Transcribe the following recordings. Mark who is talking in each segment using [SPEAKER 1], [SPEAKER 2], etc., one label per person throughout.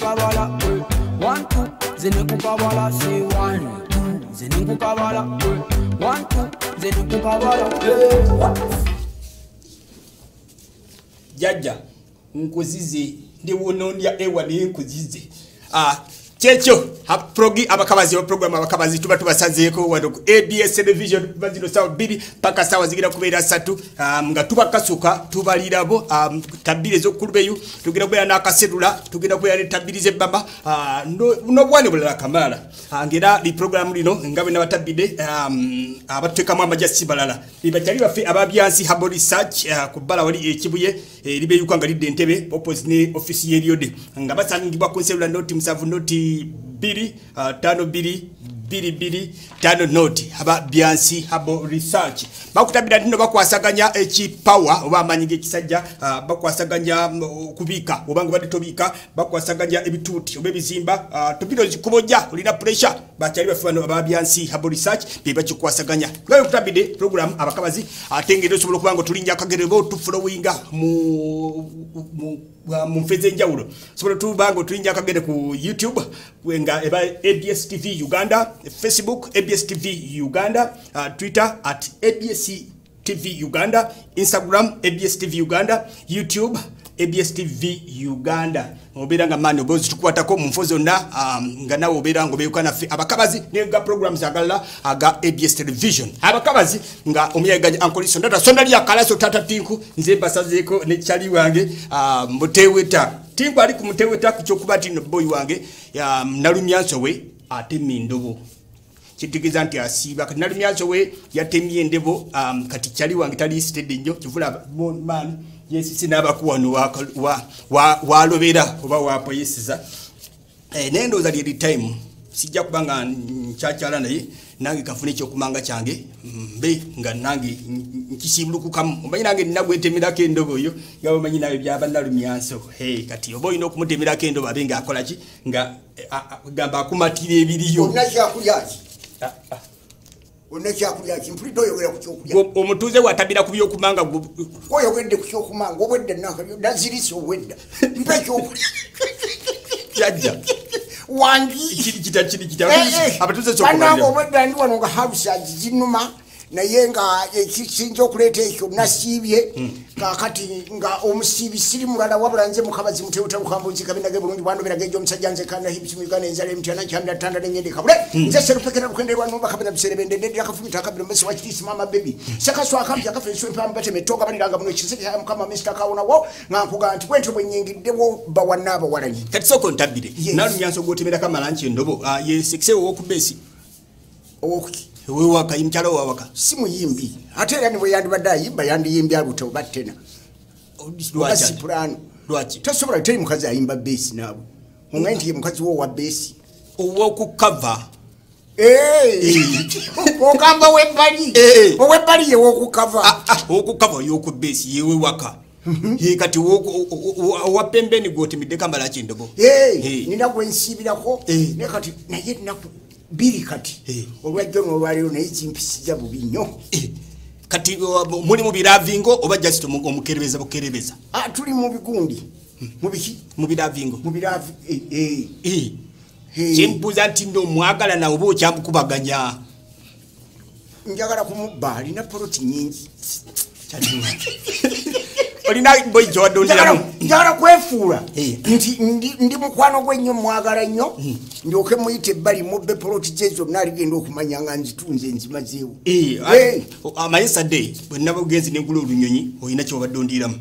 [SPEAKER 1] nkukabala. 1 2 nze nkukabala. Say 1 2 nze nkukabala. 1 2 nze nkukabala.
[SPEAKER 2] Jajja nkuzize ndi wonondya ewa ni nkuzize. Checho progi abakabazi wa program abakabazi tuba tubasanzeeko wano ku ABS television bazino sawa 2 paka sawa zigira kubeera 3 nga tuba kasuka tubalirabo tabiri z'okulubeyu tugira kubeera n'akasedula tugira kubeera ne tabiri z'ebbamba n'obwane bulala kamala ngera li program lino nga bwe nabatabide abatekamu amajasi balala libakyali baffe ababyansi Herbal Research ku bbala wali ekibuye libeyuka nga lidde entebe opposite ne office y'Eriode nga basangibwa ku nselula noti 7 noti 2 5 2 2 2 5 noti aba Byansi Herbal Research bakutabira ntino bakwasaganya ekipower oba amanyi g'ekisajja bakwasaganya kubika obanga badde tobika bakwasaganya ebituuti oba ebizimba tobiro zikuboja olina pressure bakyali baffe bano aba Byansi Herbal Research be bakikwasaganya lwayo kutabide program abakabazi ate ngeri osobola okuba nga tulinnya akagere bo tufollowinga mu nfe z'enjawulo sobola tuba nga tulinnya akagere ku YouTube nga eba ABS TV Uganda, Facebook ABS TV Uganda, Twitter at ABS TV Uganda, Instagram ABS TV Uganda, YouTube ABS TV Uganda. Obeera nga mani obozi tukwatako mu nfo zonna nga nawe obeera nga obeeyuka naffe abakabazi ne ga programs agalala aga ABS television. Abakabazi nga omuyaganya Uncle Sondata sonda lya kalaso tata tinku nze mbasazeeko ne kyali wange muteweta tinku ali ku muteweta ku kyokuba nti no boy wange nalumyanso we atemye endobo kitegeeza nti asiiba kati nalumyanso we yatemye endobo kati kyali wange tali steady nnyo kivula man yesisi n'abakuwano walobera oba wapoyesiza naye ndowooza lyeri time sijja kubanga nkyakyala naye nange kafune ekyokumanga kyange mbe nga nange nkisiibulukukamu omanyi nange nina gwetemerako endobo oyo nga omanyi nawe byaba nalumyanso kati oba olina okumutemerako endobo abe ng'akola ki nga gamba akumatira ebiriyo.
[SPEAKER 3] Olina kyakulya ki? Olina kyakulya ki? Mpulidde oyogera ku kyokulya.
[SPEAKER 2] Omutuuze watabira ku byokumanga.
[SPEAKER 3] Oyogedde ku kyokumanga obwedda nazirise obwedda. Mpa ekyokulya.
[SPEAKER 2] Jajja.
[SPEAKER 3] Wangi.
[SPEAKER 2] Kiri kita kiri kita. Abatuuze kyokumanga.
[SPEAKER 3] Bannange obwedda ndi wano nga halusazi zinuma naye nga ekisinza okuleeta ekyo nasiibye kaakati nga omusiibi siri mulala wabula nze mukabazi mutewuta lukambuzi kabinage bulungi bwandoberaga egyo omusajja nze kanda hibisi mu Uganda enzala emtyana nkyamira ttanda n'engende kabule nze serupekera lukende lwa numba kabina biserebende ndendera kafumita akabiro mmese wa kitiisi maama bebi sekaswa akampi akafa ensu empambu batema ettoga baliranga muno ekise kya mukama Mr. Kawonawo nga nkugaa nti bwentyo bwe nnyingiddewo bawa n'abawalanyi.
[SPEAKER 2] Kati sooka ontabbire nalumyanso gw'otemerako amalanki endobo ye sekise ow'okubeesi
[SPEAKER 3] owokuki
[SPEAKER 2] wewaka mukyala wawaka
[SPEAKER 3] si muyimbi ate era ne bwe yandibadde ayimba yandiyimbye alute oba ttena oba sipulaano.
[SPEAKER 2] Lwaki
[SPEAKER 3] tosobola teri mukazi ayimba beesi naawe ongaye nti ye mukazi wo owa beesi
[SPEAKER 2] ow'okukava
[SPEAKER 3] ogamba owebbali owebbali ye w'okukava
[SPEAKER 2] ow'okukava oy'oku beesi yewe waka kati owa pembeni gw'otemiddeko amalanki endobo
[SPEAKER 3] nina gwe nsiibirako naye kati naye nnaku biri kati olwajjo n'olwaleero naye zimpisiza bubi nnyo.
[SPEAKER 2] Kati muli mu biravingo oba just omukerebeza bukerebeza?
[SPEAKER 3] Tuli mu bigundi mu biki
[SPEAKER 2] mu biravingo
[SPEAKER 3] mu biravi
[SPEAKER 2] kyembuuza nti nno omwagala nawe oba okyamukubaganya?
[SPEAKER 3] Njagala kumubba alina poloti nnyingi.
[SPEAKER 2] Olina boyi gy'owadde
[SPEAKER 3] njagala kwefuula nti ndi mukwano gwe nnyo mwagala nnyo ndyoke muyite ebbali mubbe poloti ze zonna aligenda okumanya nga nzitunze nzimazeewo.
[SPEAKER 2] Amaye sadde bwe nabagenzi ne ngula olunyonyi olina ky'obadde ondiiramu.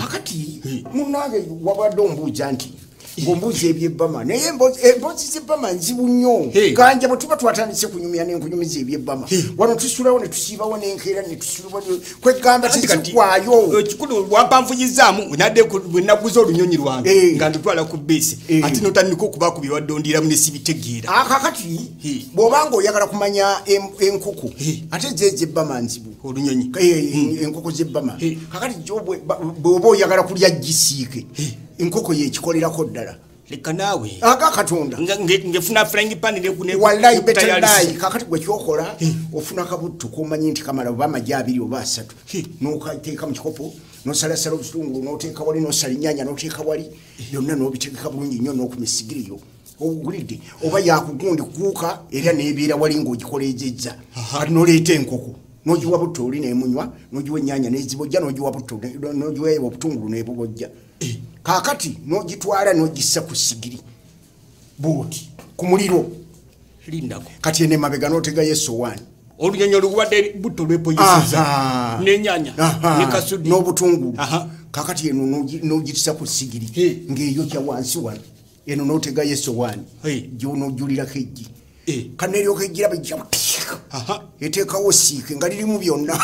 [SPEAKER 3] Akati munnange wabadde ombuuza nti ng'ombuuza ebyebbama naye emboozi z'ebbama nzibu nnyo. Ganja bwe tuba twatandise kunyumya n'enkunyumiza ebyebbama wano tusulawo ne tusiibawo n'enkeera ne tusulawo kwegamba tezigwayo.
[SPEAKER 2] Ekikulu wampanvuyizaamu nadde bwe naguza olunyonyi lwange nga ndutwala ku bbeesi ate n'otandika okubaako bye wadde ondiiramu ne sibitegeera.
[SPEAKER 3] Akakati bw'obanga oyagala kumanya enkoko ate ze ez'ebbama nzibu
[SPEAKER 2] olunyonyi
[SPEAKER 3] enkoko z'ebbama kakati bw'oba oyagala kulya gisiike enkoko yekikolerako ddala.
[SPEAKER 2] Leka naawe
[SPEAKER 3] aga Katonda
[SPEAKER 2] ngefuna frying pan ne
[SPEAKER 3] wallahi betalayi. Kakati gwe kyokola ofuna kabuttu komanyi nti kamala oba amagi 2 oba 3 n'okateeka mu kikopo Nosalasala obutungulu n'oteeka wali, n'osala ennyaanya n'oteeka wali, byonna n'obitegeka bulungi nnyo n'okuma essigiriyo. Ogulidde oba yakugundi kuuka era n'ebeera wali ng'ogikola ejjejja. Kati n'oleeta enkoko n'ogiwa butto oli n'emunywa, n'ogiwa ennyaanya n'ezibojja, n'ogiwa butto n'ogiwa obutungulu n'ebubojja. Kaakati n'ogitwala n'ogissa ku ssigiri bw'oti ku muliro.
[SPEAKER 2] Lindako.
[SPEAKER 3] Kati eno emabega n'otegayo essowaani.
[SPEAKER 2] Olunyonyi oluwadde butto lwepoyisiza n'ennyaanya ne kasudi
[SPEAKER 3] n'obutungulu. Kaakati eno n'ogitisa ku ssigiri ng'eyokya wansi wano. Eno n'otegayo essowaani gy'onoojulirako eggi. Kano eryoka eggira bejja buteeka. Eteekawo siike nga lirimu byonna.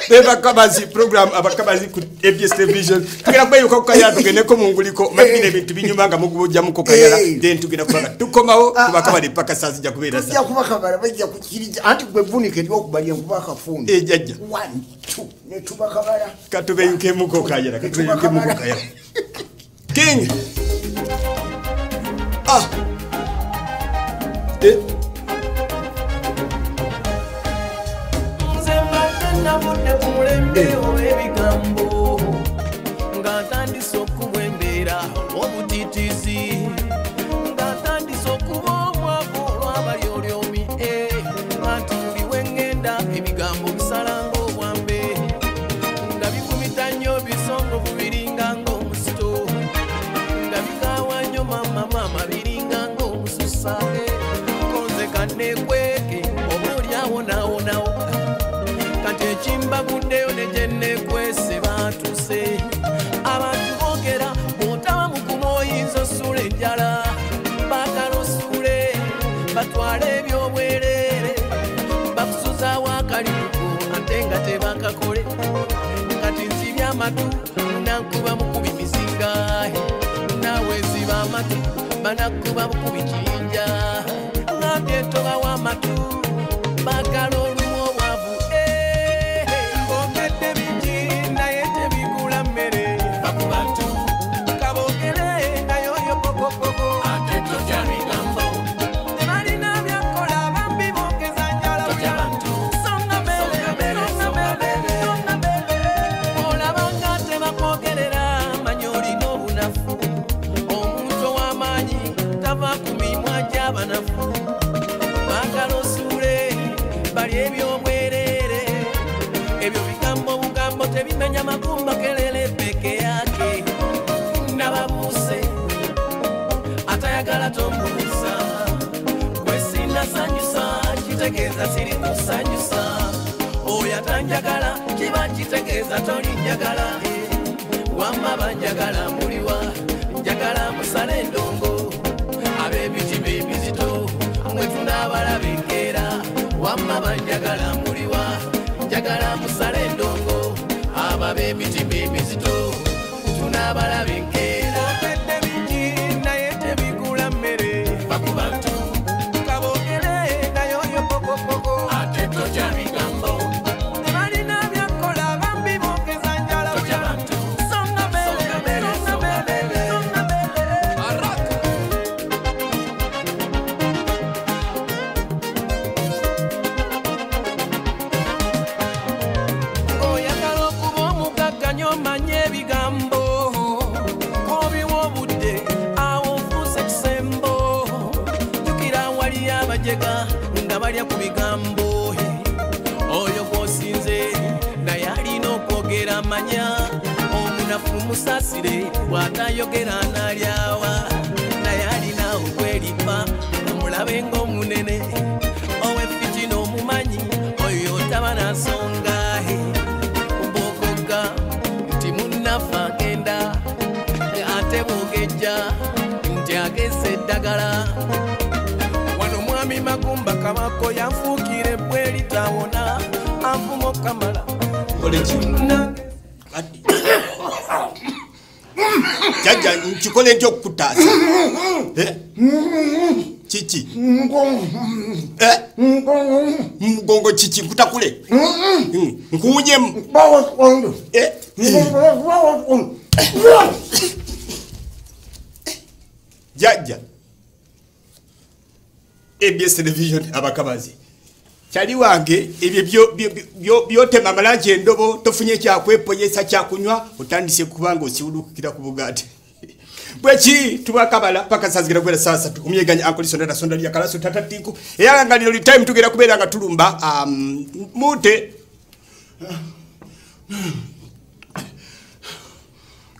[SPEAKER 2] Bebakabazi program abakabazi ku ABS Television. Tugenda kweyuka ku Kayala tugendeko mu nguliko mabine ebintu binyuma nga mugubojjamu ku Kayala. Then tugenda kubanga tukomawo kubakabala mpaka saa zijja kubeera saa.
[SPEAKER 3] Tujja kubakabala bajja kukiriza anti gwe vvuunike ery'okubalya nkuba akafuuni.
[SPEAKER 2] Jjajja.
[SPEAKER 3] 1 2 ne tubakabala.
[SPEAKER 2] Katubeyukemu ku Kayala, katubeyukemu ku Kayala. King. Ah.
[SPEAKER 1] Navudde ku mulembe olw'ebigambo nga ntandise okuba embeera olw'obutiitiizi nga ntandise okuba omwavu olw'abalyolyomi anti buli we ŋŋenda ebigambo bisala ng'obwambe nga bikumita nnyo bisongovu biringa ng'omusito nga bikaawa nnyo maama maama biringa ng'omususa konze kanneekweke oba olyawonawonawo kati ekimbaguddeyo ne gye nneekwese baatuse. Abantu boogera bw'otaba mukumu oyinza osula enjala baagala osule batwale ebyobwereere bakusuzaawo akalikuko ate nga tebakakole kati nsibye amatu nankuba mukubi mizinga naawe nsiba amatu banakuba mukubi kiyinja ngambye ntobawo amatu baagala olumu obwavu. Ebyo bigambo bugambo tebimenya magumba kelele peke yake nababuuse atayagala tombuusa gwe sinasanyusa kitegeeza siri kusanyusa oyo atanjagala kiba kitegeeza tolinjagala wamma banjagala muliwa njagala musale endongo ab'emitima emizito mwe tunaabalaba enkeera wamma banjagala muliwa njagala musale endongo ab'emitima emizito tunaabalaba enkeera. Okedde bingi naye tebigula mmere bakubantu kabogere naye oyo pokopoko ate totya bigambo tebalina byakola bambi boogeza njala totya bantu songa mbele songa mbele songa mbele araka. Oyagala okuba omugagga nnyo omanye ebigambo kobiwa obudde awo ofuuse kisembo jjukira waliyo abajega nga balya ku bigambo oyo gw'osinze naye alina okwogera amanya omunafu musaasire bw'atayogera n'alyawa naye alina okweripa omulabe ng'omunene ow'effitina omumanyi oyo taba na nsonga bw'okogga nti munnaffe agenda ate bw'ogejja nti agezza eddagala. Wano mwami Magumba Kabako yanfuukira ebbwa eritawona anvuma okamala.
[SPEAKER 2] Jjajja nkikole ntya okukutaasa? Kiki? Mugongo kiki? Nkutakule? Nkuwunyemu? Jjajja ABS Television abakabazi Kyali wange ebyo byotema amalangi endobo tofunye kyakwepoyesa kyakunywa otandise kubanga osiwulukira ku bugaati. Bweki tubakabala paka sazigira kwera saa 3 omuyeganya ankoliso ndata sonda lya kalaso tatatiku era nga lino time tugera kubeera nga tulumba mute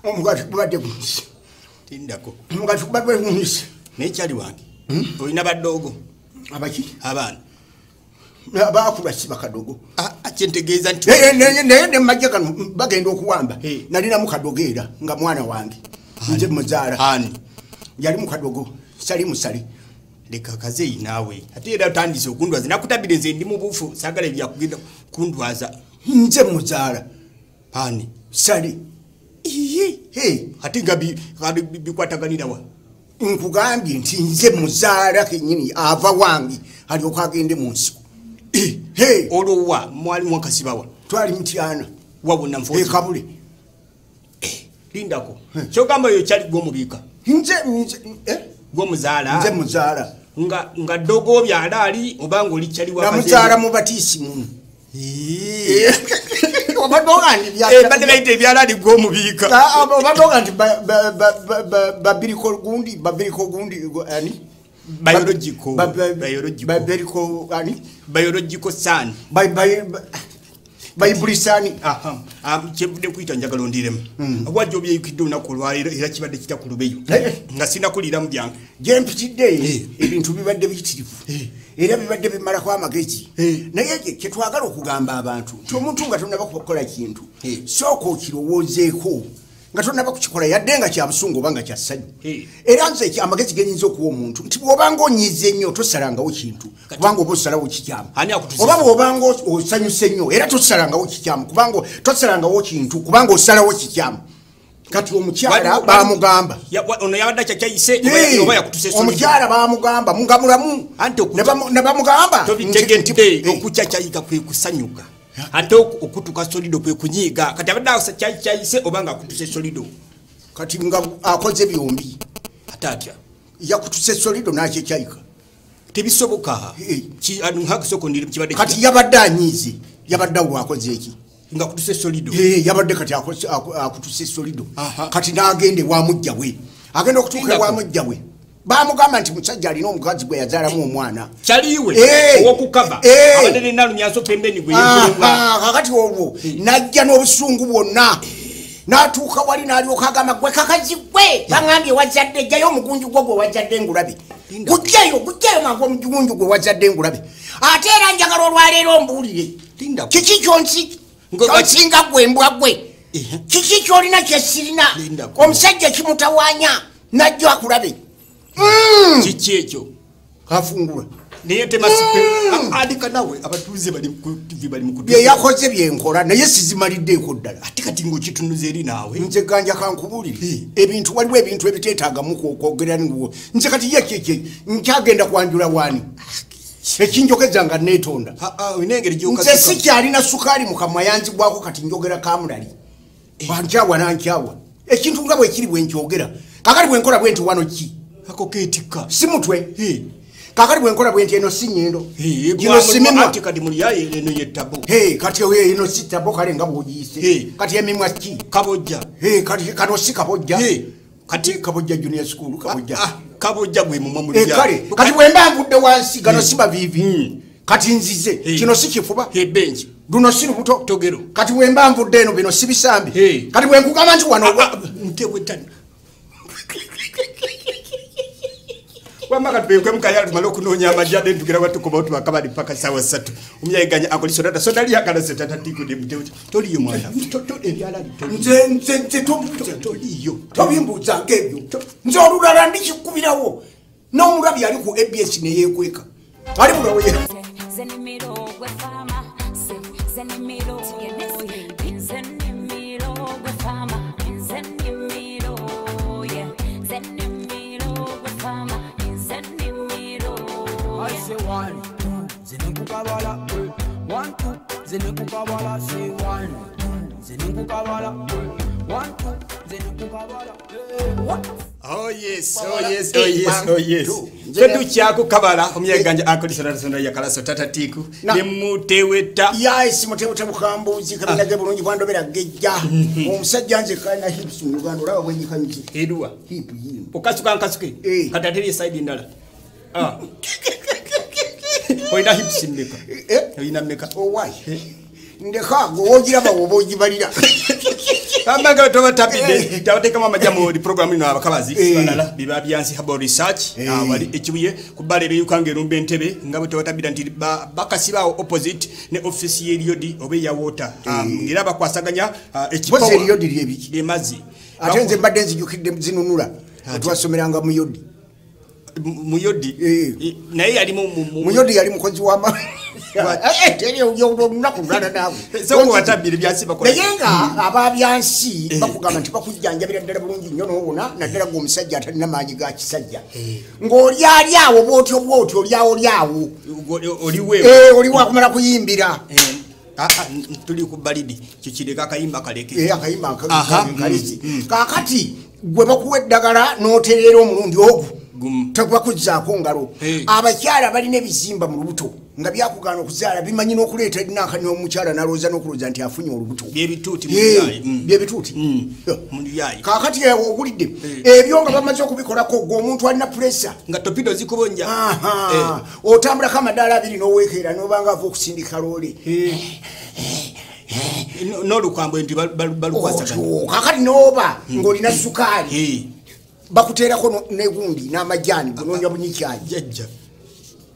[SPEAKER 3] omugati kubadde bunsi
[SPEAKER 2] tindako
[SPEAKER 3] omugati kubadde bunsi
[SPEAKER 2] naye kyali wange olina baddogo
[SPEAKER 3] abaki
[SPEAKER 2] abaana
[SPEAKER 3] bakula si bakadogo
[SPEAKER 2] kyentegeeza nti
[SPEAKER 3] naye ne majja gano bagenda okuwamba nalinamu kadogo era nga mwana wange nze muzaala
[SPEAKER 2] ani
[SPEAKER 3] yali mukadogo sali musali
[SPEAKER 2] leka kazeyi naawe ate era otandise okundwaza nakutabire nze ndi mubuufu saagala ebyakugenda kundwaza
[SPEAKER 3] nze muzaala
[SPEAKER 2] ani
[SPEAKER 3] sali
[SPEAKER 2] iye ate nga bikwataganirawa
[SPEAKER 3] nkugambye nti nze muzaala kennyini ava wange alyoka agende mu nsiko.
[SPEAKER 2] Olwo wa mwali mwakasibawa
[SPEAKER 3] twali mtyana
[SPEAKER 2] wabona nfozi
[SPEAKER 3] ekabule
[SPEAKER 2] lindako kyogamba yo kyali gwomubiika
[SPEAKER 3] nze
[SPEAKER 2] gwomuzaala
[SPEAKER 3] nze muzaala
[SPEAKER 2] nga ddogo byalaali obanga oli kyali wa
[SPEAKER 3] namuzaala mu batisimu
[SPEAKER 2] badde bayita ebyalaali gwomubiika
[SPEAKER 3] obadde oga nti babiriko gundi babiriko gundi ani
[SPEAKER 2] biological
[SPEAKER 3] biological ani
[SPEAKER 2] biological son
[SPEAKER 3] bayibulisani
[SPEAKER 2] kyevudde kuyita njagala ondiremu wajja obyeyukidde olunaku olwaleero era kibadde kita ku lubeyo nga sinakuliiramu byange
[SPEAKER 3] gye mpitidde ebintu bibadde biyitirivu era bibadde bimalako amagezi naye kyetwagala okugamba abantu nti omuntu nga tonnaba kukola kintu sooka okirowoozeeko nga tonnaba kukikola yadde nga kya busungu oba nga kya ssanyu era nze amagezi genyinza okuwa omuntu nti bw'obanga onyiize ennyo tosalangawo kintu kubanga oba osalawo kikyamu oba bw'obanga osanyuse nnyo era tosalangawo kikyamu kubanga tosalangawo kintu kubanga osalawo kikyamu kati omukyala bamugamba
[SPEAKER 2] ono yabadde kyakyayise oba yakutuse
[SPEAKER 3] omukyala bamugamba nga mulamu ne bamugamba
[SPEAKER 2] tobitegedde okukyakyayika kwe kusanyuka ate okutuka solido kwe kunyiiga kati abadde kyakyayise oba nga akutuse solido
[SPEAKER 3] kati nga akoze byombi
[SPEAKER 2] ate atya
[SPEAKER 3] yakutuse solido n'akyekyayika
[SPEAKER 2] tebisoboka kibadde
[SPEAKER 3] kati yabadde anyiize yabadde awo akoze eki
[SPEAKER 2] nga akutuse solido
[SPEAKER 3] yabadde kati akutuse solido kati n'agenda ewa mujja we agenda okutuuka ewa mujja we bamugamba nti musajja alina omukazi gwe yazaalamu omwana
[SPEAKER 2] kyaliwe owokukaba abadde nenalumyanso pembeni gwe
[SPEAKER 3] kakati olwo najja n'obusungu bwonna n'atuuka wali n'alyoka agamba gwe kakazi gwe baŋambye wazadde jjayo omugunju gwo gwe wazadde ngulabe gujjayo gujjayo mangu omugunju gwe wazadde ngulabe ate era njagala olwaleero ombuulire kiki kyonsinga gwe embwa gwe kiki kyolina kyesirina omusajja kimutawaanya najja akulabe
[SPEAKER 2] kiki ekyo
[SPEAKER 3] kafungula
[SPEAKER 2] naye temasipe adika nawe abatuuze bali ku TV bali mu
[SPEAKER 3] bye yakoze byenkola naye sizimaliddeeko ddala
[SPEAKER 2] ate kati ng'okitunuza eri naawe
[SPEAKER 3] nze ganja kankubuulire ebintu waliwo ebintu ebiteetaagamu kwogera nguwo nze kati ye kiki nkyagenda kwanjula waani ekinjogeza nga neetonda nze sikyalina sukaali mu kamwa yanzigwako kati njogera kamulali bankyawa nankyawa ekintu nga bwekiri bwe nkyogera kakati bwe nkola bwe nti wano ki
[SPEAKER 2] ako keetikka
[SPEAKER 3] si mutwe kakati bwe nkola bwe nti eno si nnyindo gino si mimwa
[SPEAKER 2] kati muliyaye eno ye ttabo
[SPEAKER 3] kati eno si ttabo kale nga bw'ogiyise kati emimwa ki
[SPEAKER 2] kabojja
[SPEAKER 3] kati kano si kabojja kati kabojja junior school kabojja
[SPEAKER 2] kabojja gwe mumwa muliyaye
[SPEAKER 3] kale kati bwe mba nvudde wansi gano si maviivi kati nzize kino si kifuba
[SPEAKER 2] benki
[SPEAKER 3] luno si lubuto
[SPEAKER 2] togero
[SPEAKER 3] kati bwe mba nvudde eno bino si bisambi kati bwe nkugamba nti wano
[SPEAKER 2] ntebwetani wamma katubekwe mukayala tumale okunoonya amajja then tugera watukomawo tubakabali paka saawa 3 omuyayeganya akoliso data sonda lyakala setatatiikude toliyo mwana
[SPEAKER 3] nze
[SPEAKER 2] toliyo
[SPEAKER 3] tobimbuuzanga ebyo nze olulala ndikikubirawo n'omulabi ali ku ABS neyeekweka ali mulawo
[SPEAKER 1] I say 1, 2, Zenukukabala, 1, 2, Zenukukabala, say 1, 2, Zenukukabala, 1, 2, Zenukukabala, what?
[SPEAKER 2] Oh yes, oh yes, oh yes, oh yes. Tetukyako kabala omuyaganja akolisona sonda ya kalaso tatatiku ne muteweta.
[SPEAKER 3] Yes, muteweta bukambuzi kabinage bulungi bwandobera gejja. Omusajja nze kana hips mu Uganda olaba bwenyikanyiki.
[SPEAKER 2] Edwa.
[SPEAKER 3] Hip yino.
[SPEAKER 2] Okasuka nkasuke. Katateri side ndala. Ah. Oyina hips mmeka? Oyina mmeka?
[SPEAKER 3] Oh why? Ndeka gwogira bawo bogibalira.
[SPEAKER 2] Amanga toba tapide tabateka mama jamu di program ino abakabazi balala biba byansi habo research wali ekibuye kubale yukange rumbe entebe ngabo tobatabira nti bakasibawo opposite ne office ye Lyodi obe ya water ngira bakwasaganya ekipo
[SPEAKER 3] boze Lyodi lyebiki
[SPEAKER 2] lemazi
[SPEAKER 3] ate nze mbadde nzijukidde zinunula twasomeranga mu Yodi
[SPEAKER 2] mu Yodi naye yali mu
[SPEAKER 3] Muyodi yali mukozi wa naye nga ababyansi bakugamba nti bakujjanjabira ddala bulungi nnyo n'owona naddala gwe omusajja atalina maanyi ga kisajja ng'oli ali awo bw'otyo bw'otyo oli awo oli awo oliwo akumala kuyimbira.
[SPEAKER 2] Tuli ku balidi kikireka akayimba kaleke
[SPEAKER 3] akayimba kaleke kaakati gwe bakuwa eddagala n'otereera omulundi ogwo tegwakuzzaako ngalo. Abakyala balina ebizimba mu lubuto nga byakugaana okuzaala bimanyi n'okuleeta nankani omukyala n'alowooza n'okulowooza nti afunye olubuto
[SPEAKER 2] byebituuti
[SPEAKER 3] byebituuti kaakati ogulidde ebyo nga bamaze okubikolako gwe omuntu alina puresa
[SPEAKER 2] nga topido zikubonja
[SPEAKER 3] otambulako amadaala abiri n'oweekeera n'obanga ava okusindika loole
[SPEAKER 2] n'olukwambwe nti balukwasaganya
[SPEAKER 3] kaakati n'oba ng'olina sukaali bakuteerako negundi n'amajaani gunoonya bunyikyayi
[SPEAKER 2] jajja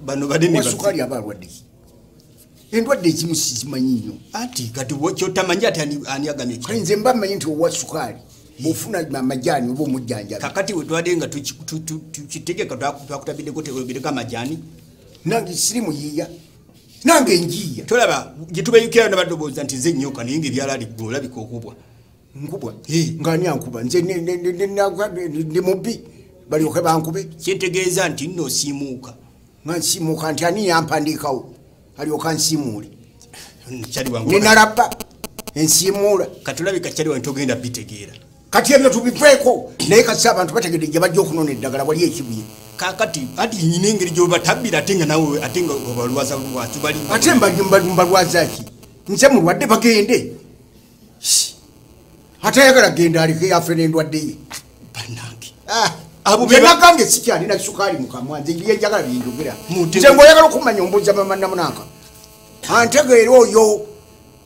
[SPEAKER 2] bano banene
[SPEAKER 3] sukali abalwadde endwadde ezimu sizimanyi nnyo
[SPEAKER 2] anti kati kyotamanyi ati ani agamye
[SPEAKER 3] kale nze mba mmanyi nti owa sukaali bw'ofuna amajaani oba omujjanjabi
[SPEAKER 2] kakati we twadde nga tukitegeka twakutabiddeko teogereko amajaani
[SPEAKER 3] nange siri muyiiya nange njiiya
[SPEAKER 2] tolaba gye tubeeyukirayo nabadobooza nti nze nnyoka naye ng'ebyalaali ggwe olabika okubwa
[SPEAKER 3] nkubwa ng'ani ankuba nze ndi mubbi balyoke bankube
[SPEAKER 2] kyentegeeza nti nno osiimuuka
[SPEAKER 3] nga nsiimuuka nti ani yampandiikawo alyoka nsiimuule nenalabba ensiimuula
[SPEAKER 2] kati olabika kyali wange togenda bitegeera
[SPEAKER 3] kati ebyo tubiveeko naye kasi abantu bategedde gye bajja okunona eddagala wali ekibuye
[SPEAKER 2] kakati ati nyina engeri gy'obatabbira ate nga nawe ate nga obalwaza lwaki
[SPEAKER 3] ate mbalwaza ki nze mulwadde bagende ate ayagala genda aleke afe n'endwadde ye
[SPEAKER 2] bannange
[SPEAKER 3] nze nagange sikyalina sukaali mu kamwa nze byenjagala byenjogera nze ng'oyagala okumanya ombuuza mama Namunanka antegeera oyo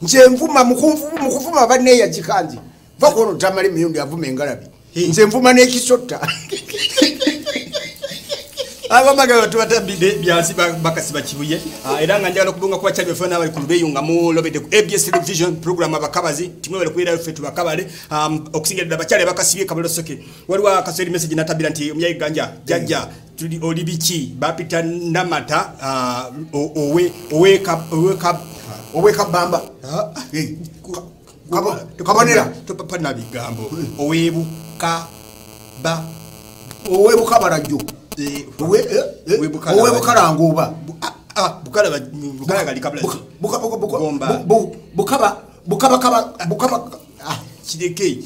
[SPEAKER 3] nze nvuma mu kuvuma banneeyazika nze va kwono Tamala emirundi avuma engalabi nze nvuma n'ekisotta.
[SPEAKER 2] Abamaga tubatabide byansi bakasiba kibuye era nga njagala okubonga kuba kyali bafana abali ku lubeeyo nga mulobedde ku ABS television program abakabazi timwe bali kubeerayo ffe tubakabale okusingira ddala bakyali abakasibye kabalosoke waliwo akasweri message natabira nti omuyayi ganja jajja tuli oli biki bapita Namata owe kabamba
[SPEAKER 3] kabonera
[SPEAKER 2] topapana bigambo owebuka ba
[SPEAKER 3] owebuka barajjo owe bukalanguba
[SPEAKER 2] bukala bukala gali kabla
[SPEAKER 3] bukaba bukaba bukaba
[SPEAKER 2] kireke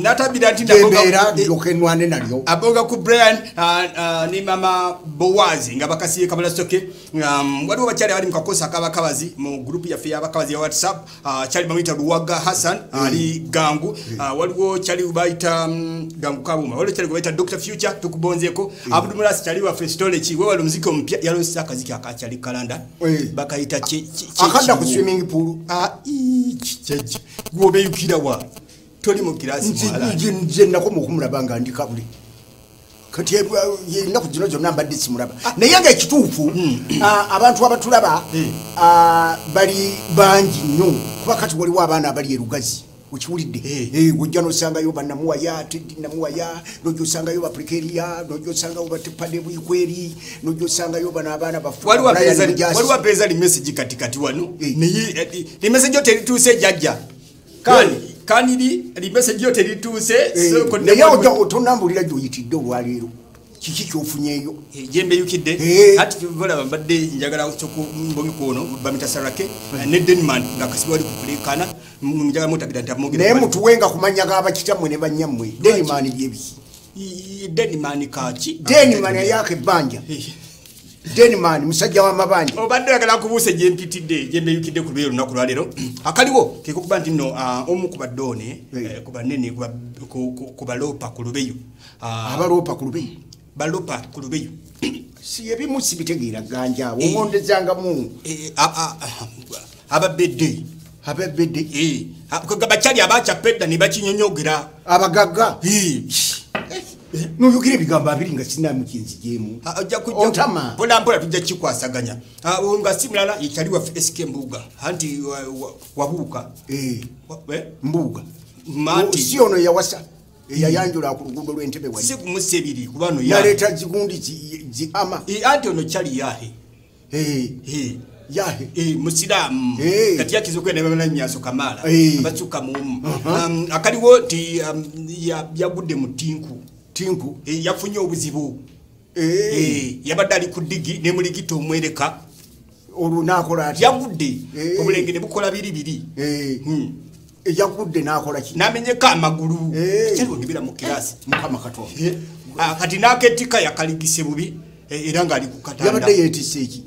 [SPEAKER 2] natabira nti
[SPEAKER 3] ndaboga ndokenwane nalyo
[SPEAKER 2] aboga ku Brian ni mama Bowazi nga bakasiye kabala soke waliwo bakyali abali mu kakosa akabakabazi mu group yaffe y'abakabazi ya WhatsApp kyali bamuyita Luwaga Hassan ali gangu waliwo kyali bayita gangu kabuma waliwo kyali bayita Dr Future tukubonzeko Abdul Mulasi kyali wa Festoleki we wali muziki omupya yalonsa akaziki akakyali kalanda bakayita
[SPEAKER 3] akadda ku swimming pool
[SPEAKER 2] gwobeyukira wa toli mu kirasi
[SPEAKER 3] mwala nje nakoma okumulaba nga ndi kabuli kati ennaku zino zonna mbadde simulaba naye nga ekituufu abantu abatulaba bali bangi nnyo kuba kati waliwo abaana abali erugazi okiwulidde ojja n'osangayo bannamuwaya Teddy Namuwaya n'ojja osangayo baprikeria n'ojja osangayo batepade buikweri n'ojja osangayo bano abaana bafu
[SPEAKER 2] waliwo apeeza li message katikati wano naye li message yo terituuse jjajja kani kaniri li message yo terituuse
[SPEAKER 3] naye otonambulira gy'oyitidde olwaleero kiki kyofunyeeyo
[SPEAKER 2] jembe yukidde ati bolaba mbadde njagala kyokumbonge kuono bamita Sarake ne Denman nga kasibwa ali kukulekana njagala mutabira nti amugere
[SPEAKER 3] naye mutuwenga kumanya g'abakitammwe ne bannyammwe Denman byebiki
[SPEAKER 2] Denman kaki
[SPEAKER 3] Denman yake banja Denman musajja wa mabanja
[SPEAKER 2] obadde oyagala kubuuse gye mpitidde gye mbeyukidde ku lubeera olunaku lwaleero akaliwo ke kukuba nti nno omu ku badoone ku banene ku balopa ku lubeyu
[SPEAKER 3] abaloopa ku lubeyu
[SPEAKER 2] balopa ku lubeyu
[SPEAKER 3] si ebimu sibitegeera ganja owondezangamu
[SPEAKER 2] ababedde
[SPEAKER 3] ababedde
[SPEAKER 2] bakyali abakyapedda ne bakinyonyogera
[SPEAKER 3] abagagga nuyukira ebigambo abiri nga sinamukinzigyemu
[SPEAKER 2] ontama mpola mpola tujja kikwasaganya nga si mulala yekyali waffe SK Mbuga anti wabuuka
[SPEAKER 3] Mbuga si ono yawasa eyayanjula ku luguudo lw'Entebe wali
[SPEAKER 2] si kumusebiri kubano
[SPEAKER 3] yaleeta zigundi zi ama
[SPEAKER 2] anti ono kyali yahe
[SPEAKER 3] yahe
[SPEAKER 2] musiraamu kati yakiza okwenda bamala kamala abasuka mumu akaliwo nti yagudde mu tinku
[SPEAKER 3] tinku
[SPEAKER 2] yafunye obuzibu yabadde ali ku ddigi ne muligita omwereka
[SPEAKER 3] olwo n'akola atya
[SPEAKER 2] yagudde obulenge ne bukola biri biri
[SPEAKER 3] yagudde n'akola ki
[SPEAKER 2] n'amenyeka amagulu kyaliwo nibira mu kirasi
[SPEAKER 3] Mukama Katonda
[SPEAKER 2] kati n'aketika yakaligise bubi era ng'ali ku katanda
[SPEAKER 3] yabadde yeetisse eki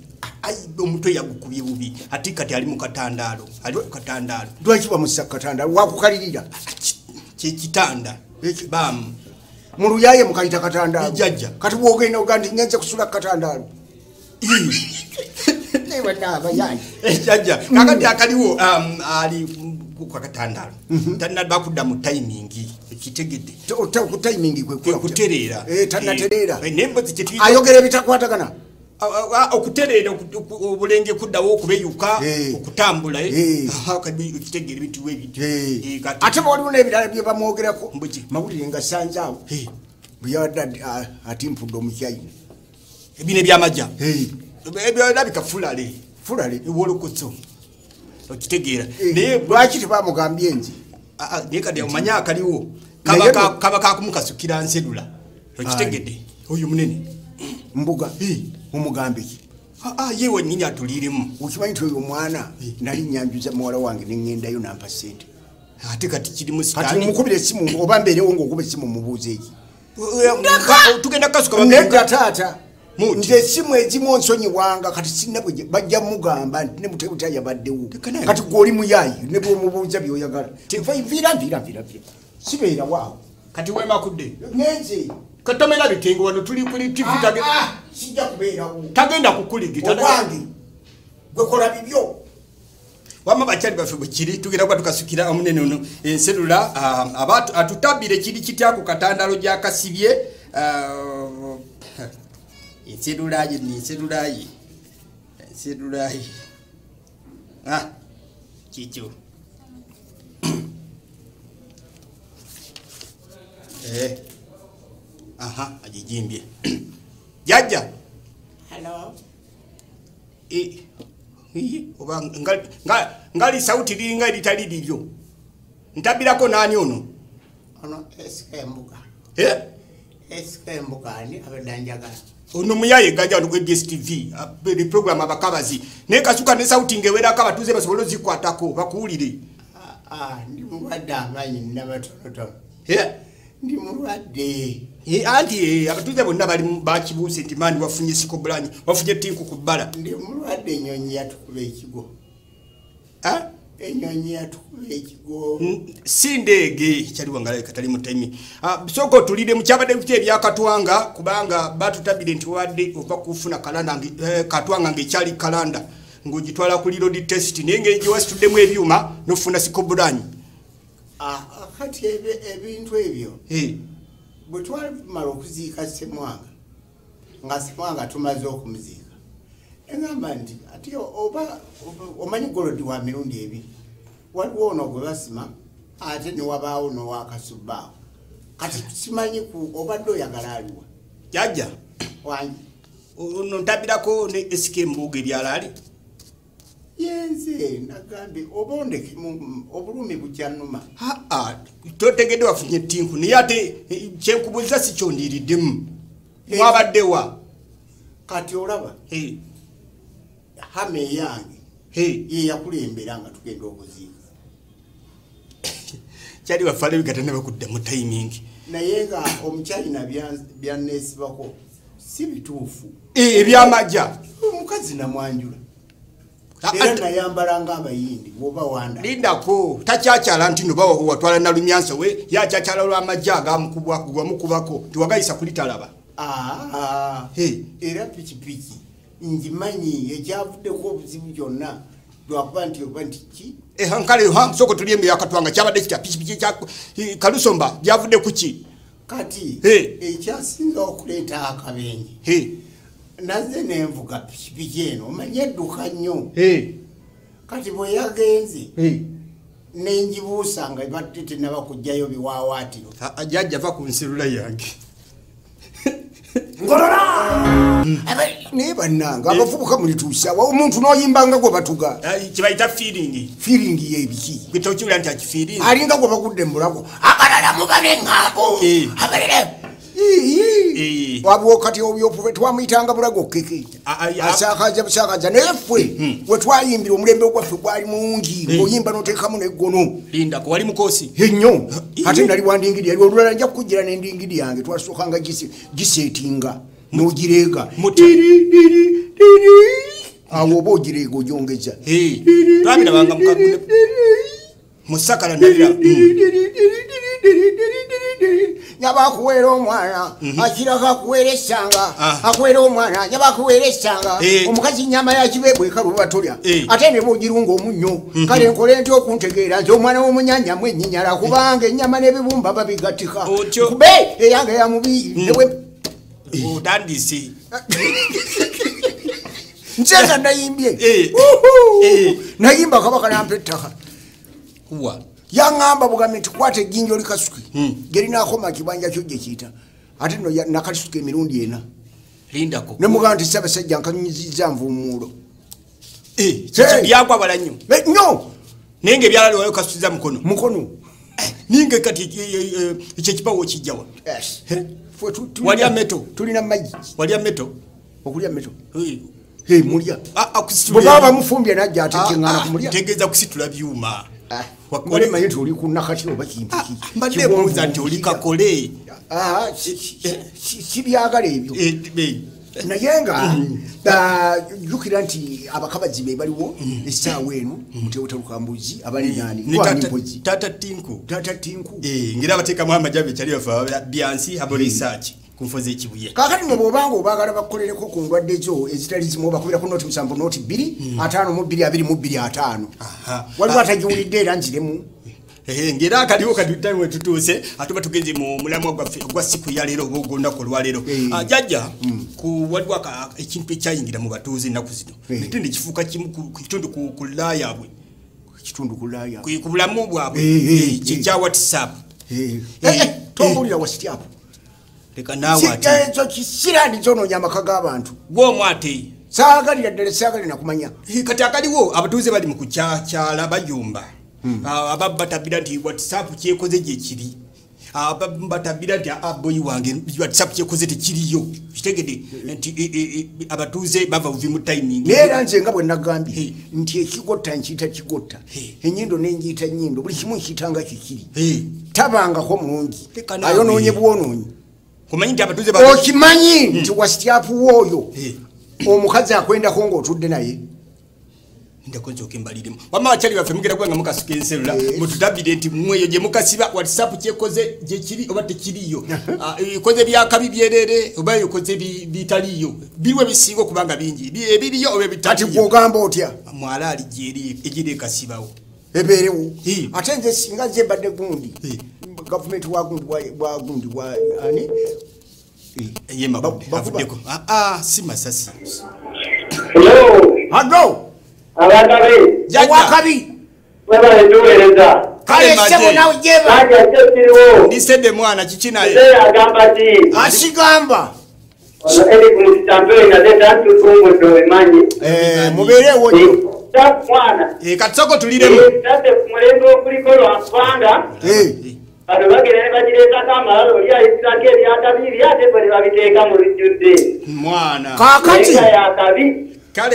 [SPEAKER 2] omutwe yagukubye bubi ate kati ali mu katandaalo ali ku katandaalo
[SPEAKER 3] lwaki bamussa ku katandaalo wakukalirira
[SPEAKER 2] kyekitanda bamu
[SPEAKER 3] mu luyaye mukayita katandaalo
[SPEAKER 2] jjajja
[SPEAKER 3] kati bwogenda oga nti ngenze kusula ku katandaalo
[SPEAKER 2] jjajja kakati akaliwo ali ku katandaalo tannaba mu tayimingi ekitegedde
[SPEAKER 3] ku tayimingi
[SPEAKER 2] kwe kutereera
[SPEAKER 3] tannatereera
[SPEAKER 2] n'emboozi kyetuyita
[SPEAKER 3] ayogera ebitakwatagana
[SPEAKER 2] okutereera obulenge kuddawo okubeyuka okutambula kitegeera ebintu ebityo
[SPEAKER 3] ate waliwo n'ebirala bye bamwogerako mawulire nga sanze awo bwe yabadde atimpudde omukyayina
[SPEAKER 2] ebino ebyamajja ebirabika fulale
[SPEAKER 3] fulale
[SPEAKER 2] ewolokotso okitegeera
[SPEAKER 3] naye lwaki tebamugambye nze
[SPEAKER 2] naye kati omanye akaliwo kaba kakumukasukira nserula okitegedde oyo munene
[SPEAKER 3] Mbuga umugambe ki
[SPEAKER 2] ye wennyini atuliremu
[SPEAKER 3] okimanyi nti oyo omwana nali nyanjuza muwala wange ne ŋŋendayo nampa ssente
[SPEAKER 2] ate kati kirimu
[SPEAKER 3] kati mumukubira essimu oba mbeerewo ng'okuba essimu mubuuza eki
[SPEAKER 2] tugenda kukasuka
[SPEAKER 3] nedda taata nze essimu ezimu onsonyiwanga kati sinna bwe bajja mugamba nti ne Mutebuta yabaddewo kati gwe oli muyaayi ne bw'omubuuza by'oyagala nviira nviira nviira sibeerawo awo
[SPEAKER 2] kati weemakudde
[SPEAKER 3] ngenze
[SPEAKER 2] katomera bitengo wano tuli kuli TV
[SPEAKER 3] sijja kubeerawo
[SPEAKER 2] tagenda kukuligita
[SPEAKER 3] obwange gwe kola bibyo
[SPEAKER 2] wamma bakyali baffe bwe kiri tugenda kuba tukasukira omunene ono enserula atutabire kiri kitya ku katandalo gyakasibye enserula ye enserula ye enserula ye kikyo aha ajijimbye jajja
[SPEAKER 4] hello
[SPEAKER 2] oba ngali sauti linga eritali liryo ntabirako nani ono
[SPEAKER 4] ono SK Mbuga SK Mbuga ani abadde anjagala
[SPEAKER 2] ono muyaye ganja ono ku ABS TV the program abakabazi naye kasuka ne sauti ngewerako abatuuze basobole ozikwatako bakuwulire
[SPEAKER 4] ndi mulwadde amaanyi nina matonotono ndi mulwadde
[SPEAKER 2] anti abatuuze bonna bali bakibuuse nti mani wafunye sikobulanyi wafunye tinku ku bbala
[SPEAKER 4] ndi mulwadde ennyonyi yatukuba ekigo ennyonyi yatukuba ekigo
[SPEAKER 2] si ndeege kyaliwo nga katali mutemi sooka otulire mukyabadde kuti ebyakatwanga kubanga batutabire nti wadde ova kufuna kalanda katwanga ng'ekyali kalanda ng'ogitwala ku reload test naye ngeri gye wasituddemu ebyuma n'ofuna sikobulanyi
[SPEAKER 4] kati ebintu ebyo bwe twamala okuziika Ssemwanga nga Ssemwanga tumaze okumuziika engamba nti ate oba omanyi golodi wa mirundi ebiri waliwo ono gwe basima ate ne wabaawo n'owakasubbaawo kati simanyi ku obadde oyagala aliwa
[SPEAKER 2] jajja
[SPEAKER 4] wangi
[SPEAKER 2] ono ntabirako ne SK Mbuga ebyalaali
[SPEAKER 4] yenze nagambye oba ondekemu obulumi bukyanuma
[SPEAKER 2] totegedde wafunye ettinku naye ate kyenkubuuza si kyondiiriddemu mwabaddewa
[SPEAKER 4] kati olaba hama eyange ye yakulembera nga tugenda okuziika.
[SPEAKER 2] Kyali wafale bigatana bakudda mu timing.
[SPEAKER 4] Naye nga omukyalina byanneesibako si bituufu.
[SPEAKER 2] Ebyamajja.
[SPEAKER 4] Omukazi namwanjula. Era nayambala ng'abayindi bw'oba wanda.
[SPEAKER 2] Lindako takyakyala nti no bawa watwala Nalumyanso we yakyakyala olw'amajja agamukubako tiwagayisa kulitalaba.
[SPEAKER 4] Era pikipiki ngimanyi ekyavuddeko obuzibu byonna lwakuba nti oba nti ki?
[SPEAKER 2] Nkale soko tulye emyakatwanga kyabadde kitya pikipiki kya Kalusomba byavudde ku ki?
[SPEAKER 4] Kati ekyasinga okuleeta akabenje. Nazze nenvuga pikipiki eno omanye edduka nnyo. Kati bwe yagenze nenjibuusa nga badde tennaba kuggyayo biwaawaatiro.
[SPEAKER 2] Jjajja va ku nsirula yange.
[SPEAKER 3] Ngolola! Naye bannange abavubuka mulituusa omuntu n'oyimbanga gwe batuga.
[SPEAKER 2] Kibayita feeling.
[SPEAKER 3] Feeling y'ebiki?
[SPEAKER 2] Gwe tokiwulira nti akifiiringa.
[SPEAKER 3] Alinga gwe bagudde mu bulago. Abalala mubabe eŋŋambo. Abalala. Wabwo kati obyopuve twamuyitanga bulago keke. Asakaza busakaza naye ffe we twayimbira omulembe gwaffe gwali mungi ng'oyimba n'oteekamu n'eggono.
[SPEAKER 2] Lindako wali mukosi?
[SPEAKER 3] Ennyo. Ate nali wandingidi yali olulala nja kukugira n'endingidi yange twasookanga giseetinga n'ogireega. Awo oba ogireega ogyongeza.
[SPEAKER 2] Twabirabanga musakala ndabira.
[SPEAKER 3] Nyabakuwera omwana akirako akuwera essanga akuwera omwana nyabakuwera essanga omukazi nnyama ya kibeebwe ekaluba tolya ate ne bw'ogirunga omunnyo kale nkole ntya okuntegeera nti omwana w'omunyanya mwenyinyala kubanga ennyama n'ebibumba babigattika kube eyange ya mubi
[SPEAKER 2] otandise
[SPEAKER 3] nze nga nayimbye nayimba kabaka nampa ettaka yaŋŋamba bugambe nti kwata ejjinja olikasuke gerinaakoma kibanja kyo gye kiyita ate nno nakalisuka emirundi ena.
[SPEAKER 2] Lindako.
[SPEAKER 3] Ne mugamba nti Ssaabasajja nkanyunyizizza nvumuulo.
[SPEAKER 2] Byakwabala nnyo.
[SPEAKER 3] Nnyo.
[SPEAKER 2] Naye ng'ebyalali wali okasukiza mukono.
[SPEAKER 3] Mukono.
[SPEAKER 2] Ninge kati ekyo ekipawo okijjawa. Walya meto.
[SPEAKER 3] Tulina maggi.
[SPEAKER 2] Walya meto.
[SPEAKER 3] Okulya meto. Mulya. Bwe baba bamufumbye najja ate kyeŋŋaana kumulya.
[SPEAKER 2] Ntegeeza kusitula byuma.
[SPEAKER 3] Wale manyi nti oli ku nakati oba kintu ki.
[SPEAKER 2] Mbadde mbuuza nti oli kakole.
[SPEAKER 3] Sibyagala ebyo. Naye nga jjukira nti abakabazi be baliwo essaawa eno Muteeweta Lukambuzi abalinaani
[SPEAKER 2] Taata Tinku.
[SPEAKER 3] Taata Tinku.
[SPEAKER 2] Ngera abateekamu amajja kyali bafa byansi abo research ku nfo z'ekibuye.
[SPEAKER 3] Kaakati nno bw'obanga obaagala bakukolereko ku ndwadde zo ezitali zimu obakubirako 07 02 52 25. Waliwo atagiwulidde era nziremu.
[SPEAKER 2] Ngera akaliwo kati time we tutuuse atuba tugenze mu mulamwa gwaffe ogwa siku ya leero oba ogw'olunaku olwaleero. Jjajja ku waliwo ekintu ekyayingira mu batuuze ennaku zino ate ne kifuuka kimu ku kitundu ku laayabwe.
[SPEAKER 3] Kitundu ku laayabwe.
[SPEAKER 2] Ku bulamu bwabwe kikya WhatsApp.
[SPEAKER 3] Tombuulira WhatsApp.
[SPEAKER 2] Leka naawe ate.
[SPEAKER 3] Ekyo kisiraani kyonoonya amaka g'abantu.
[SPEAKER 2] Gw'omu ate.
[SPEAKER 3] Saagalira ddala saagalira nakumanya.
[SPEAKER 2] Kati akaliwo abatuuze bali mu kukyakyala bayumba. Ababatabira nti WhatsApp kyekoze gye kiri. Ababatabira nti aboyi wange WhatsApp kyekoze tekiriyo. Kitegedde nti abatuuze bava buvi mu timing.
[SPEAKER 3] Naye era nze nga bwe nagambye nti ekigotta nkiyita kigotta. Ennyindo ne njiyita nnyindo buli kimu nkiyita nga kikiri. Tabangako mulungi. Ayonoonye bwonoonyi.
[SPEAKER 2] Omanyi nti abatuuze
[SPEAKER 3] okimanyi nti WhatsApp w'oyo omukazi akwendako ng'otudde naye.
[SPEAKER 2] Ndakonzo okembaliremu. Wamma abakyali baffe mugenda kuba nga mukasuka enserula mututabire nti mmwe gye mukasiba WhatsApp kyekoze gye kiri oba tekiriyo. Ekoze byakabi byerere oba ekoze bitaliyo. Biriwe bisinga okubanga bingi. Ebiriyo oba ebitaliyo.
[SPEAKER 3] Kati gw'ogamba otya?
[SPEAKER 2] Mwala ali gyeri egiri ekasibawo.
[SPEAKER 3] Ebeerewo. Ate nze singa nze mbadde gundi. Gavumenti wa gundi wa ani?
[SPEAKER 2] Ye mabudde avuddeko. Si masasi.
[SPEAKER 5] Hello.
[SPEAKER 3] Hello.
[SPEAKER 5] Abakabi.
[SPEAKER 3] Wakabi.
[SPEAKER 5] Webale tuweereza.
[SPEAKER 3] Kale ssebo nawe jeba.
[SPEAKER 2] Ndisede mwana kiki naye?
[SPEAKER 5] Agamba ki?
[SPEAKER 3] Asigamba.
[SPEAKER 5] Ono Eric Mukitampewo nate tutumbudde obimanyi.
[SPEAKER 3] Mubeerewo nnyo.
[SPEAKER 5] Mwana.
[SPEAKER 2] Kati soko tuliremu.
[SPEAKER 5] Tate ku mulembe okuliko lwampanga. Bano bagenda ne bagireetako amalala oli ayitirako ebyakabi eri ate bo ne babiteeka mu lujjudde.
[SPEAKER 2] Mwana.
[SPEAKER 3] Kaakati.
[SPEAKER 5] Yakabi.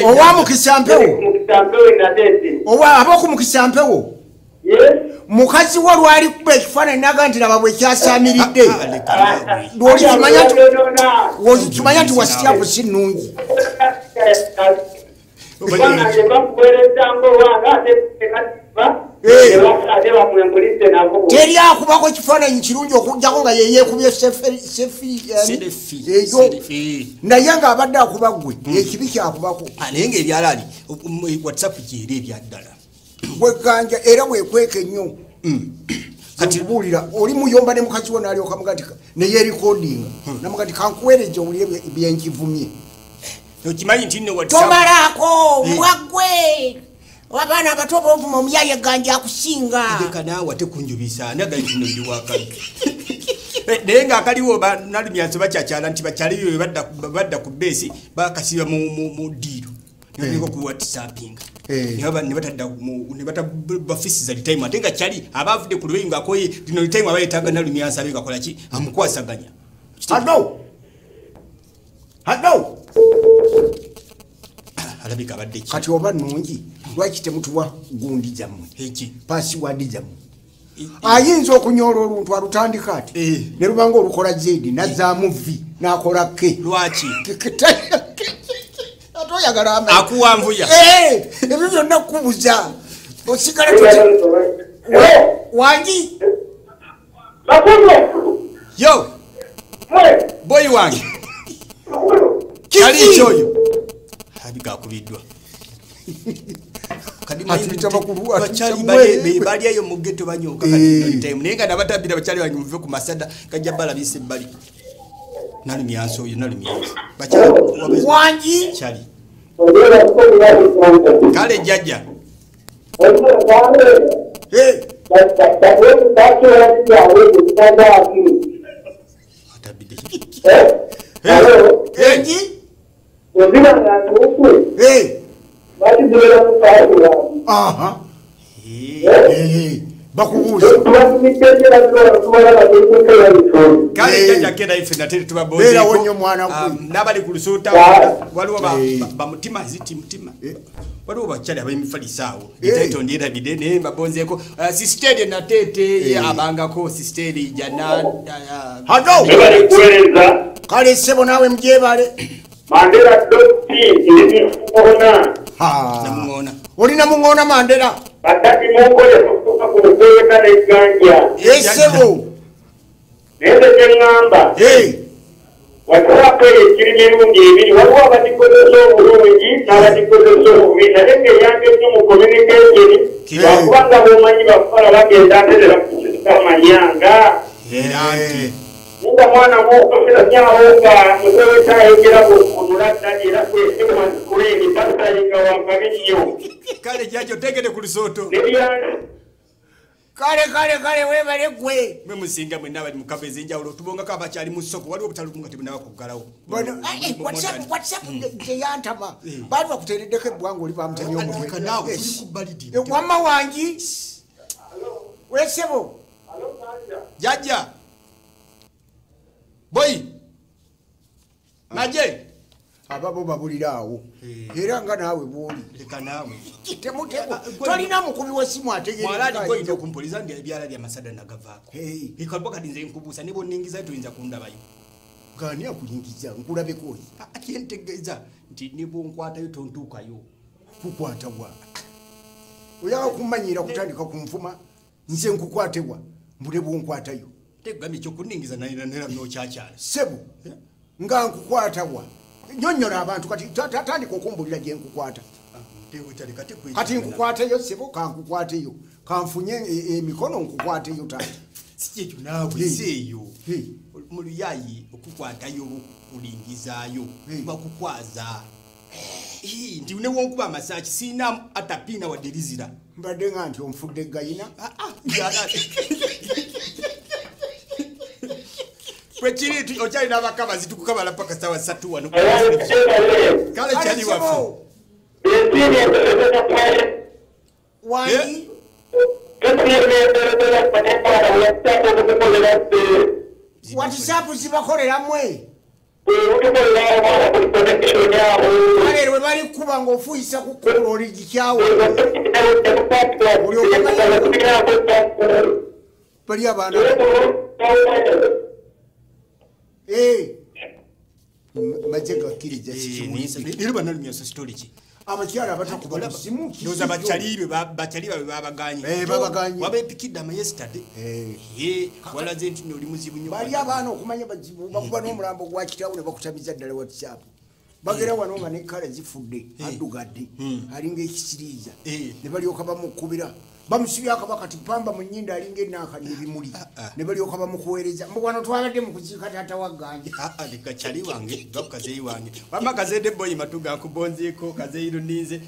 [SPEAKER 3] Owa Mukisa Mpewo. Owa ab'oku Mukisa Mpewo. Mukazi wo lwali kuba ekifaananyi naga nti laba bwe kyasaamiridde. Lw'olikimanya nti WhatsApp si nnungi. Teri akubako kifaananyi kirungi okuggyako nga yeyeekubye selfie eyo. Naye ng'abadde akuba ggwe ekibi kyakubako.
[SPEAKER 2] Naye ng'ebyalaali WhatsApp gyeri ebyaddala.
[SPEAKER 3] Weganja era wekweka ennyo. Kati kubuulira oli muyomba ne mukazi wo n'alyoka muga nti neyeerikodinga namuga nti kankuweereze owulire byenkivumye.
[SPEAKER 2] Okimanyi nti nno WhatsApp
[SPEAKER 3] tomalaako mwaggwe abaana abato b'ovuma omuyaye ganja akusinga.
[SPEAKER 2] Leka naawe ate kunjubisa naga nti nno ndi wakabi. Naye ng'akaliwo Nalumyanso bakyakyala nti bakyali bye badda ku beesi bakasiba mu ddiiro. Nibiko ku WhatsAppinga. Ne batabafisiza time ate nga kyali abavudde ku lweyi ng'akoye lino time abayetaaga Nalumyanso abe gakola ki amukwasaganya.
[SPEAKER 3] Hello. Hello.
[SPEAKER 2] Alabika abadde ki?
[SPEAKER 3] Kati oba nnungi lwaki temutuwa gundi zammwe?
[SPEAKER 2] Eki?
[SPEAKER 3] Password zammwe. Ayinza okunyoola oluntu alutandika ati ne lubanga olukola Z n'azzaamu V n'akola K.
[SPEAKER 2] Lwaki?
[SPEAKER 3] Ate oyagala amaanyi.
[SPEAKER 2] Akuwanvuya.
[SPEAKER 3] Ebyo byonna kubuza. Osigala wangi.
[SPEAKER 2] Yo. Boyi wange. Kali ekyoyo. Alabika akubiddwa. Bakyali bali eyo mu ghetto banyooka kati time naye nga nabatabira bakyali bange muve ku masada kajja balabisa ebbali. Nalumyanso oyo Nalumyanso. Bakyali
[SPEAKER 3] wangi.
[SPEAKER 2] Kyali. Kale jjajja. Atabidde.
[SPEAKER 3] Aha. Bakubuuza.
[SPEAKER 2] Kale jjajja kenda ife nate tubabozeeko.
[SPEAKER 3] Beerawo nnyo mwana gwe.
[SPEAKER 2] N'abali ku lusuuta waliwo bamutima ziti mutima. Waliwo bakyali ab'emifaliso awo. Etaito ndyerabidde naye mbabonzeeko. Sisiteri Nateete ye abangako Sisiteri Jana.
[SPEAKER 3] Hado. Kale ssebo naawe mugyebale.
[SPEAKER 5] Mandela Doti ndi
[SPEAKER 2] Namuŋoona.
[SPEAKER 3] Oli Namuŋoona Mandela.
[SPEAKER 5] Batati munkole okutuuka ku lukweka n'egganja.
[SPEAKER 3] Ssebo.
[SPEAKER 5] Naye nze kye ŋŋamba. WhatsApp eyo ekiri mirundi ebiri waliwo abagikozesa obulungi n'abagikozesa obubi naye ng'eyamba ennyo mu communication lwakubanga b'omanyi bakukola bagenda ate ne bakukozesa amanyanga.
[SPEAKER 2] Era nti.
[SPEAKER 5] Nga mwana muokofera nga muzewe kyayogera kunula ddala era kwesiwa screen tasalinga wakabi nnyo.
[SPEAKER 2] Kale jjajja otegede ku lusooto.
[SPEAKER 3] Kale kale kale weebale ggwe.
[SPEAKER 2] Mwe musinga mwenna abali mu kava ez'enjawulo tubongako abakyali mu ssoko waliwo obutale obumu nga tebunnaba kuggalawo.
[SPEAKER 3] WhatsApp teyantama. Baali bakuteereddeko ebbwanga oli bamutemye omutwe.
[SPEAKER 2] Naawe tuli ku bbalidi.
[SPEAKER 3] Wamma wangi. Weesebo.
[SPEAKER 2] Jjajja. Boyi. Maje.
[SPEAKER 3] Ababo babulira awo. Era nga naawe bw'oli.
[SPEAKER 2] Leka naawe.
[SPEAKER 3] Tolina mukubi wa ssimu ategeera.
[SPEAKER 2] Mwalaali gw'oyinza okumpuliza ndi ebyala bya Masada nagavaako. Ekaluba kati nze nkubuusa ne bw'onningiza toyinza kundabayo.
[SPEAKER 3] Ng'ani akuyingiza nkulabeko oyo?
[SPEAKER 2] Kye ntegeeza nti ne bw'onkwatayo tontuukayo.
[SPEAKER 3] Kukwata wa? Oyagala kummanyiira kutandika kunvuma nze nkukwate wa? Mbule bw'onkwatayo.
[SPEAKER 2] Tegambye ekyokunningiza naye n'okyakyala.
[SPEAKER 3] Ssebo nga nkukwata wa? Nnyonnyola abantu kati tandika okumbulira gye nkukwata. Kati nkukwateyo ssebo kankukwateyo kanfunye emikono nkukwateyo taata.
[SPEAKER 2] Si kyekyo naawe si eyo. Mu luyayi okukwatayo kulingizaayo bakukwaza. Nti ne wonkuba amasaaki sirina atapiina wadde lizira.
[SPEAKER 3] Mbadde nga nti onfudde gayina.
[SPEAKER 2] Kwekiri okyali n'abakabazi tukukabala paka ssaawa 3 wano. Kale kyali waffe.
[SPEAKER 3] Wangi. WhatsApp zibakolera mmwe. Kale lwe bali kuba ng'ofuuyisa ku kkubo oli gikyawe. Bali abaana. Maze gakkiriza kikimu.
[SPEAKER 2] Era banalumya story ki?
[SPEAKER 3] Abakyala abatakuba simu.
[SPEAKER 2] Ndoza bakyali babe babaganye.
[SPEAKER 3] Babaganye.
[SPEAKER 2] Wabepikidde ama yesterday. Walaze nti oli muzibu nnyo.
[SPEAKER 3] Bali abaana okumanya bazibu bakuba n'omulambo gwa kitaawo ne bakutamiza ddala WhatsApp. Bagera wano nga ne kale zifudde addugadde alinga ekisiriiza ne balyoka bamukubira bamusibye akabaka kati pamba mu nnyindo alinga ennaakani ebimuli ne balyoka bamukuweereza mbu wano twabadde mu kuziika taata wa Ganja.
[SPEAKER 2] Leka kyali wange va ku kazeeyi wange wamma kazeedde boyi matuga nkubonzeeko kazeeyi luninze.